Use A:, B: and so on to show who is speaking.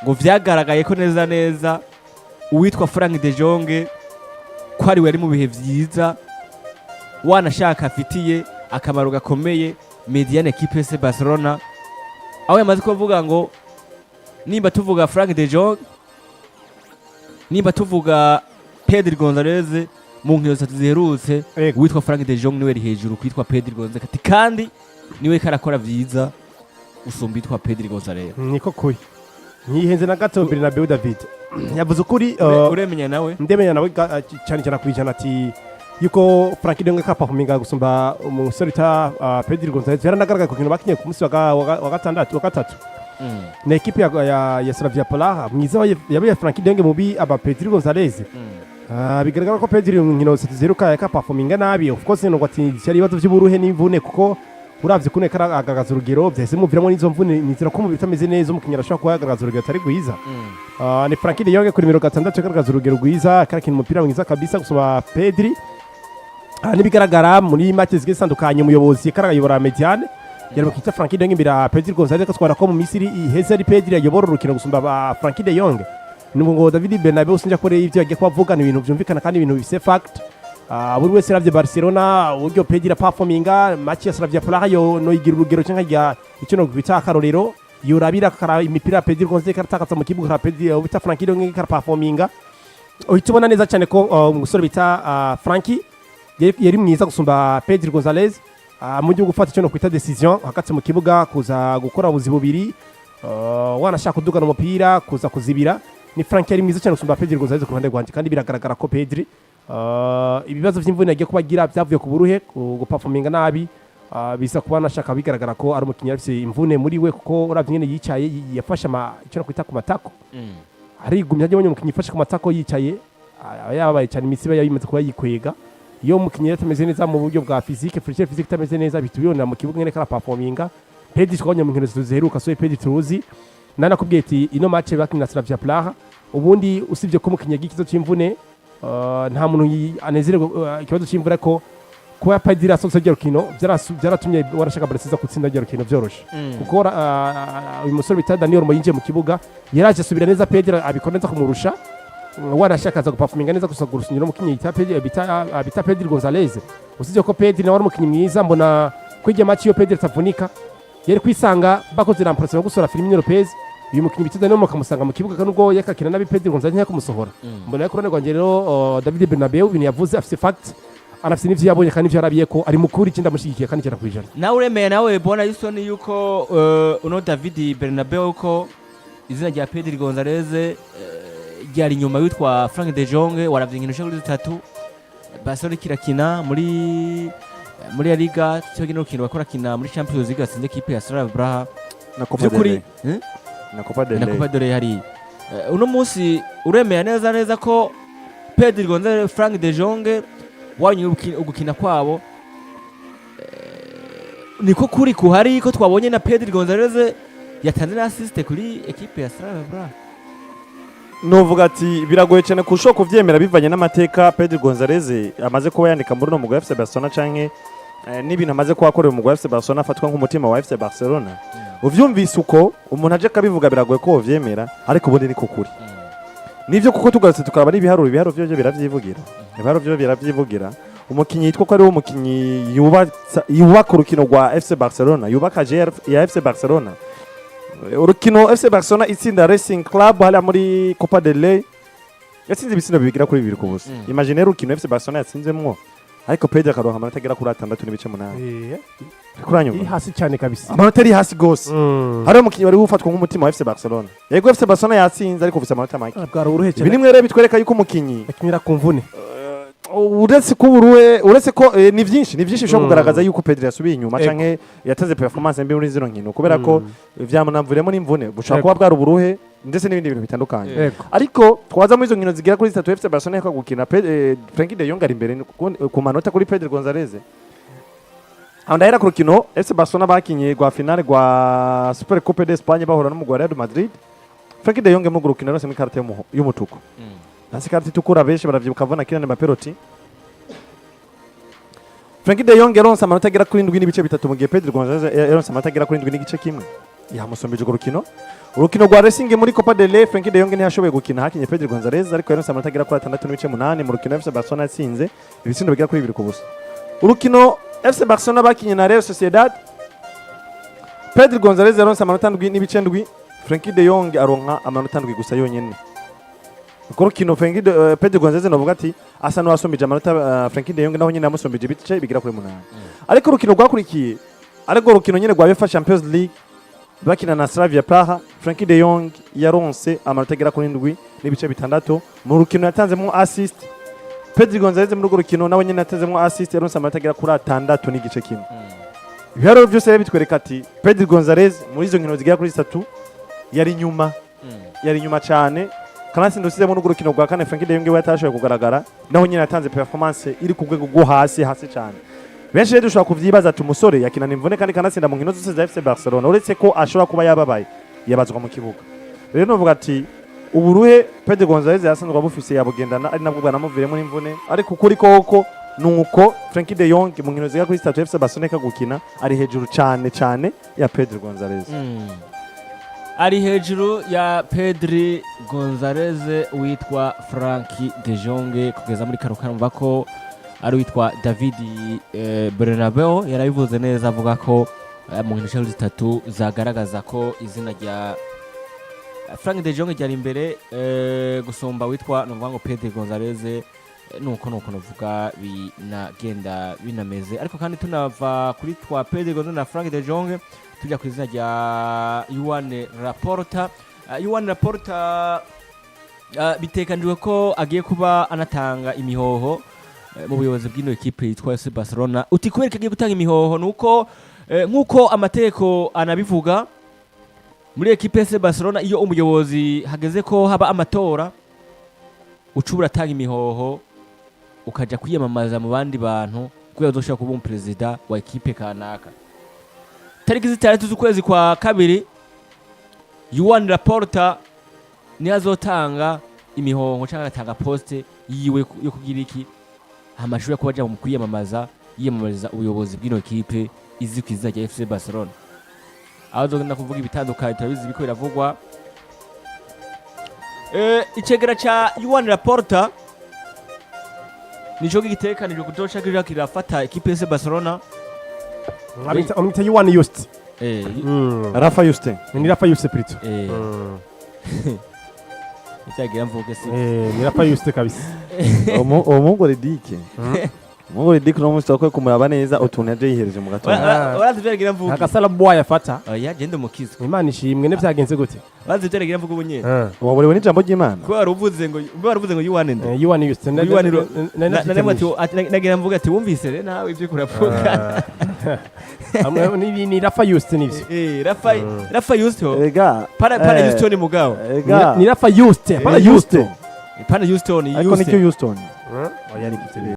A: Ngo vyagaragaye ko neza neza uwitwa Frank de Jong ko ari we ari mu bihe vyiza, wanashaka afitiye akamaro gakomeye médiane équipe FC Barcelona, aho yamaze kuvuga ngo nimba tuvuga Frank de Jong, nimba tuvuga Pedri Gonzalez, mu nkino zitatu ziherutse, uwitwa Frank de Jong niwe ari hejuru kwitwa Pedri Gonzalez, ati kandi niwe karakora vyiza usumba witwa Pedri Gonzalez.
B: Niko kuri, ntiyihenze na gato. Bernabeu David yavuze ukuri.
A: Uremenya nawe?
B: Ndemenya nawe cyane cyane kwijana ati yuko Frank de Jong kaperforminga gusumba umusore bita Pedri Gonzalez. Yaranagaragaye ku kintu bakinye ku munsi wa gatandatu, wa gatatu na ekipe ya Slavia Praha. Mwiza yabaye Frank de Jong, mubi aba Pedri Gonzalez. Bigaragara ko Pedri mu nkino zitatu ziheruka yakaperforminga nabi. Of course ngo ati cyari ibibazo by'uburuhe n'imvune, kuko uravye kune karagaragaza urugero vyahise muviramo n'izo mvune. Nizera ko umubiri utameze neza umukinnyi arashobora kuba yagaragaza urugero atari rwiza. Ni Frank de Jong kuri 60 agaragaza urugero rwiza, karakina umupira mwiza kabisa gusoma Pedri. N'ibigaragara muri match zigiye zitandukanye, umuyobozi karayobora médiane yari bakita Frank de Jong imbere ya Pedri Gonzalez, katwara ko mu Misiri iheze ari Pedri ayobora urukino gusumba ba Frank de Jong. Nubwo ngo David Bernabeu sinja kore ivyo yagiye kubavuga, ni ibintu vyumvikana kandi ibintu bifise fact. Buri wese yaravye Barcelona uburyo Pedri performinga match ya Slavia Praha, yo no igira urugero cyangwa ya icyo no kwita akarorero, yorabira kara imipira ya Pedri Gonzalez karatakaza mu kibuga, Pedri bita Frank de Jong kara performinga, uhita ubona neza cyane ko umusore bita Frankie yari mwiza gusumba Pedri Gonzalez mu gihugu gufata icyo no kwita décision hagati mu kibuga, kuza gukora ubuzi bubiri, wanashaka kudugana umupira, kuza kuzibira. Ni Frank yari mwiza cyane gusumba Pedri Gonzalez ku ruhande rwanjye. Kandi biragaragara ko Pedri ibibazo by'imvune yagiye kuba agira byavuye ku buruhe, ku guperforminga nabi, bisa kuba nashaka bigaragara ko ari umukinnyi afise imvune muri we, kuko uravye nyene yicaye yafashe ama icyo no kwita ku matako, arigumya. Ajya umukinnyi ifashe ku matako yicaye aba yababaye cyane, imitsi iba yimaze kuba yikwega. Iyo umukinnyi rero atameze neza mu buryo bwa physique, fraîcheur physique itameze neza, bihita ubibonera mu kibuga nyene kara performinga. Pedri twabonye mu nkino zitatu ziheruka, so Pedri turuzi nanakubwiye ati ino match bakina na Slavia Praha, ubundi usibye ko umukinnyi yagiye ikibazo cy'imvune, nta muntu anezererwa ikibazo cy'imvune, ko kuba Pedri asohotse rya rukino byaratumye warashaka Barca gutsinda rya rukino byoroshe, kuko uyu musore bita Daniel Olmo yinjiye mu kibuga, yaraje asubira neza Pedri, abikora neza kumurusha, wanashaka aza guperforminga neza gusa gurusinyira umukinnyi bita Pedri, bita Pedri Gonzalez. Usibye ko Pedri nawe ari umukinnyi mwiza, mbona ko irya match iyo Pedri atavunika yari kwisanga bakoze remplacement gusora Firmino Lopez, uyu mukinnyi bita Daniel Olmo akamusanga mu kibuga, nubwo yakakina nabi Pedri Gonzalez ntiyakumusohora. Mbona ko ruhande rwanjye rero, David Bernabeu ibintu yavuze afise fact, anafise n'ivyo yabonye kandi n'ivyo yarabiye ko ari mukuru, ikindi ndamushyigikiye kandi 100%.
A: Nawe uremeye nawe bona Yusoni yuko uno David Bernabeu ko izina rya Pedri Gonzalez ryari inyuma witwa Frank de Jong? Waravye inkino zishika kuri zitatu Barcelona kirakina muri La Liga, cyo gino rukino bakora kina muri Champions League, atsinze equipe ya Slavia Praha.
C: Na Copa del
A: Vy'ukuri
C: Rey. Na Copa del
A: Na
C: Rey.
A: Copa del Rey hariya. Uno munsi uremeye neza neza ko Pedri Gonzalez, Frank de Jong wanyuye ugukina kwabo, niko kuri kuhari ko twabonye na Pedri Gonzalez yatanze na assist kuri equipe ya Slavia Praha?
C: Novuga ati biragoye cyane kurushaho kuvyemera bivanye n'amateka Pedri Gonzalez amaze kuba yandika muri uno mugwi wa FC Barcelona, canke n'ibintu amaze kuba akorera umugwi wa FC Barcelona, afatwa nk'umutima wa FC Barcelona. Uvyumvise uko umuntu aje akabivuga, biragoye ko wovyemera, ariko ubundi niko kuri nivyo, kuko tugarutse tukaraba n'ibiharuro, ibiharuro vyo biravyivugira, ibiharuro vyo biravyivugira. Umukinyi yitwa ko ari wo mukinyi yubaka urukino rwa FC Barcelona, yubaka GR ya FC Barcelona, urukino FC Barcelona itsinda Racing Club hariya muri Copa del Rey, yatsinze ibitsindo bigera kuri 2-0. Imagine rero urukino FC Barcelona yatsinzemwo, ariko Pedri akaronka amanota agera kuri 6.8. Uriko uranyumva?
B: Iri hasi cyane kabisa.
C: Amanota ari hasi gose. Hariho umukinyi wari ufatwa nk'umutima wa FC Barcelona. Yego, FC Barcelona yatsinze, ariko ufise amanota make.
B: Bwari uruhe
C: Ibi
B: cyane.
C: nimwe rero bitwereka yuko umukinyi
B: akinira ku mvune.
C: Uretse ko uburuhe, uretse ko ni byinshi, ni byinshi bishobora kugaragaza yuko Pedri yasubiye inyuma canke yateze performance mbi muri zino nkino, kubera ko vyamunamvuriyemo n'imvune, bushobora kuba bwari uburuhe ndetse n'ibindi bintu bitandukanye. Ariko twaza muri izo nkino zigera kuri zitatu FC Barcelona iheruka gukina, Frenkie de Jong ari imbere ku manota kuri Pedri Gonzalez. Aho ndahera ku rukino FC Barcelona bakinye rwa finale rwa Super Coupe d'Espagne, bahura n'umugwi wa Real Madrid. Frenkie de Jong mu rukino rwose muri carte y'umutuku, nasi carte itukura, benshi baravyibuka avuna Kylian Mbappé roti. Frenkie de Jong yaronse amanota agera kuri 7.3, mu gihe Pedri Gonzalez yaronse amanota agera kuri 7.1. Yamusumbije urwo rukino. Urukino rwa Racing muri Copa del Rey, Frenkie de Jong ntiyashoboye gukina, hakinye Pedri Gonzalez, ariko yaronse amanota agera kuri 6.8 mu rukino FC Barcelona yatsinze ibitsindo bigera kuri 2-0. Urukino FC Barcelona bakinye na Real Sociedad, Pedri Gonzalez yaronse amanota 7.7, Frenkie de Jong aronka amanota 7 gusa yonyene. Urwo rukino Pedri Gonzalez novuga ati asa n'uwasumbije amanota Frenkie de Jong, naho nyene yamusumbije ibice bigera kuri 8. Ariko urukino rwakurikiye, ariko urukino nyene rwa UEFA Champions League bakina na Slavia Praha, Frenkie de Jong yaronse amanota agera kuri 7.6 mu rukino yatanzemo assist. Pedri Gonzalez muri urwo rukino nawe nyene yatanzemo assist, yaronse amanota agera kuri 6.1. Ibiharuro byose rero bitwereka ati Pedri Gonzalez muri izo nkino zigera kuri zitatu yari inyuma, yari inyuma cyane. Kanatsinda usizemo n'urwo rukino rwa kane, Frenkie de Jong we atashoboye kugaragara, naho nyine yatanze performance iri ku rwego rwo hasi hasi cyane. Benshi rero dushobora kuvyibaza ati umusore yakinana imvune kandi kanatsinda mu nkino zose za FC Barcelona, uretse ko ashobora kuba yababaye yabazwa mu kibuga. Rero novuga ati uburuhe Pedro Gonzalez yasanzwe abufise yabugendana, ari nabwo bwanamuviremo n'imvune. Ariko ukuri koko nuko Frenkie de Jong mu nkino zigera kuri zitatu FC Barcelona gukina ari hejuru cyane cyane ya Pedro Gonzalez.
A: Ari hejuru ya Pedri Gonzalez witwa Frenkie de Jong kugeza muri kano kanya. Ko ari witwa David Bernabeu yarabivuze neza, avuga ko mu nkino zitatu zagaragaza ko izina rya Frank de Jong ryari imbere gusumba witwa nuvuga ngo Pedri Gonzalez. Nuko nuvuga binagenda binameze. Ariko kandi tunava kuri twa Pedri Gonzalez na Frank de Jong, tujya ku izina rya Joan Laporta. Joan Laporta bitekanijwe ko agiye kuba anatanga imihoho mu buyobozi bw'ino ekipe yitwa FC Barcelona. Uti kubera ko agiye gutanga imihoho? Nuko nk'uko amategeko anabivuga muri ekipe FC Barcelona, iyo umuyobozi hageze ko haba amatora, uca uratanga imihoho ukaja kwiyamamaza mu bandi bantu kubera uzoshobora kuba umuperezida wa ekipe kanaka. Tariki 6 z'ukwezi kwa kabiri, Joan Laporta niyo azotanga imihoho cyangwa agatanga poste yiwe yo kugira iki amashuri yo kuba aja mu kwiyamamaza, yiyamamariza ubuyobozi bw'ino ekipe izwi ku izina rya FC Barcelona, aho azogenda kuvuga ibitandukanye. Turabizi biko biravugwa. Icegera ca Joan Laporta nico gitekanijwe kuzoca kija kirafata ekipe FC Barcelona.
B: Amwita Joan Just.
C: Rafa Justin.
B: Ni Rafa Juste plutôt.
A: Icyagira mvuge si
B: Ni Rafa Juste kabisa.
C: Uwo muhungu Ridike, umuhungu Ridike uno munsi twakwiye kumuraba neza utuntu yaje yihereje mu gatondo.
A: Urazi ivyo yagira mvuge?
B: Agasala boy afata.
A: Oya, genda umukizwe.
B: Imana ishimwe, ne byagenze gute?
A: Urazi ivyo yagira mvuge ubu nyene?
C: Waborewe n'ijambo ry'Imana.
A: Kuba waruvuze ngo Joan nde?
B: Joan Juste.
A: Joan nagira mvuge ati wumvise rero nawe ibyo kuravuga.
B: Ni Rafa Juste nivyo.
A: Rafa, Rafa Justo.
C: Ega
A: Pana Houston mugabo.
C: Ega
B: Ni Rafa Juste, pana
C: Juste.
B: Juste.
A: Pana Houston.
C: Ariko
A: Juste.
C: nicyo Houston.
B: Oya, ni kivyo.